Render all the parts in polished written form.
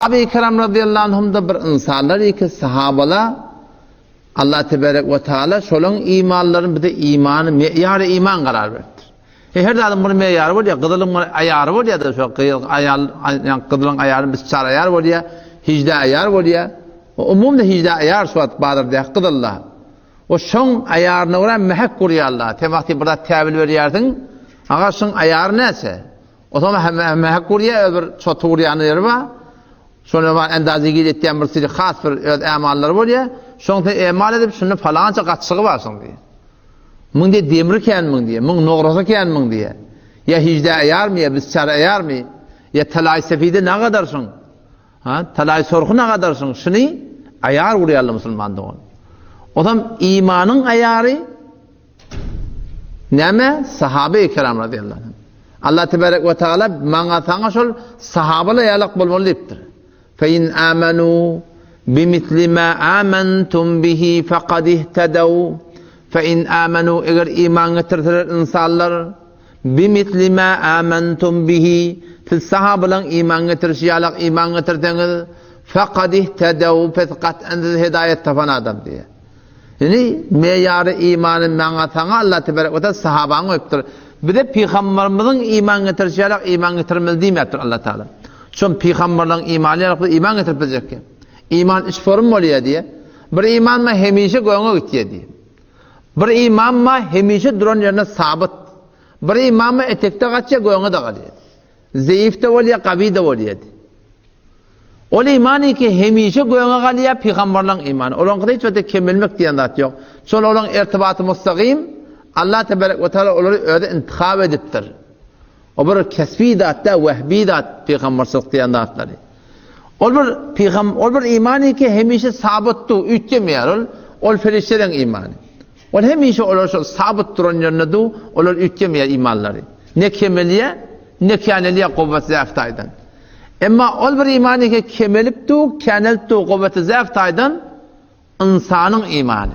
Sahabe-i kiram razyýallahu anhumda bir ynsanlar ki sahabala Allah tebarek we taala şolaň imanlaryny bize imany meýary iman karar beripdir. E her zadyň bir meýary bolýar, gyzylyň bir aýary bolýar-da şo gyz aýal ýa gyzylyň aýary biz çar aýar bolýar, hijde aýar bolýar. O umumda hijde aýar şu wagt bazardaky gyzylda. O şoň aýaryna görä mähek gurýarlar. Sen wagty bir zat täwil berýärsiň, aga şoň aýary näçe? Otam hem mähek gurýar, öz bir çoty gurýan ýeri bar. Şonda bar endazigir etýän bir sili has bir öz ämallary bolýar. Şoň sen emal edip şunda falança gaçygy bar şoň diýýär. Muň diýýär demri kän muň diýýär, muň nograsy kän muň diýýär. Ýa hijde aýarmy, ýa bisçar aýarmy, ýa talaý sefide nagadar şoň. Ha, talaý sorhy nagadar şoň. Şuny aýar gurýarlar musulman dogan. Otam imanyň aýary Näme? Sahabe-i kiram razyýallahu anh. Allah tebarek we taala maňa saňa şol sahabalar ýalak bolmaly diýipdir. Fe in amanu bimisli ma amantum bihi faqad ihtadaw. Fe in amanu eger iman getirseler insanlar bimisli ma amantum bihi siz sahabalaryň iman getirişi ýalak iman getirseňiz faqad ihtadaw pes gat'an siz hidaýat tapan adam diýýär. Indi meýary imany maňa saňa Allah tebarek we taala sahabaňy goýupdyr. Bize pygambarymyzyň iman getirişi ýalak iman getirmeli diýmäpdir Allah taala. Şon pygambarlaryň imany ýalak biz iman getirip biljek. Iman üç form bolýar diýe. Bir iman ma hemişe göňe gitýär diýe. Bir iman ma hemişe duran ýerinde sabyt. Bir iman ma etekde gaçýar göňe-de galýar. Zeýif-de bolýar, gawy-da bolýar diýe. Ol imany ki hemişe göňe galýar, pygamberleň imany. Olaňkyda hiç wagtda kemelmek diýen zat ýok. Şol olaň irtibaty mustagym, Allah tebarek we taala olary özi intihap edipdir. O bir kesbi zat däl, wehbi zat pygamberçilik diýen zatlary. Ol bir pygam, ol bir imany ki hemişe sabyt du, üýtgemeýär ol. Ol perişdeleň imany. Ol hemişe olar şol sabyt duran ýerinde du, olar üýtgemeýär imanlary. Ne kemelýär, ne känelýär gowwat zäf taýdan. Emma ol bir imany ki kemelip du, känelip du gowwati zäf taýdan ynsanyň imany.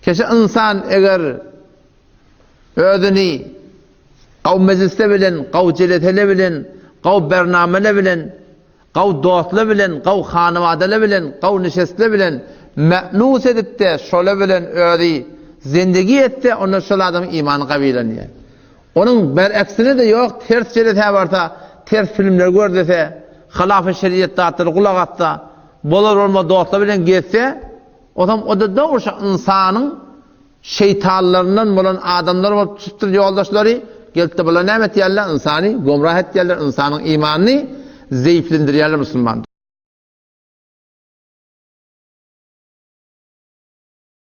Keşe ynsan eger özüni gaw mejlisde bilen, gaw jelesele bilen, gaw bernamele bilen, Gaw dostla bilen, gaw hanybadala bilen, gaw nişestle bilen me'nus edip-de, şola bilen özi zendegi etse, onda şol adamyň imany gawylanýar. Onuň bereksine-de ýok, ters jelesä barsa, ters filmleri gördese, hylafy şeriýet zatlary gulak assa, bolar-bolmaz dostlar bilen gezse, onsoň o-da dogry şo ynsanyň Şeýtanlaryndan bolan adamlar bolup çykypdyr ýoldaşlary, gelipdir bular näme etýärler ynsany gomrah etýärler ynsanyň imanyny zeýiflendirýärler musulman.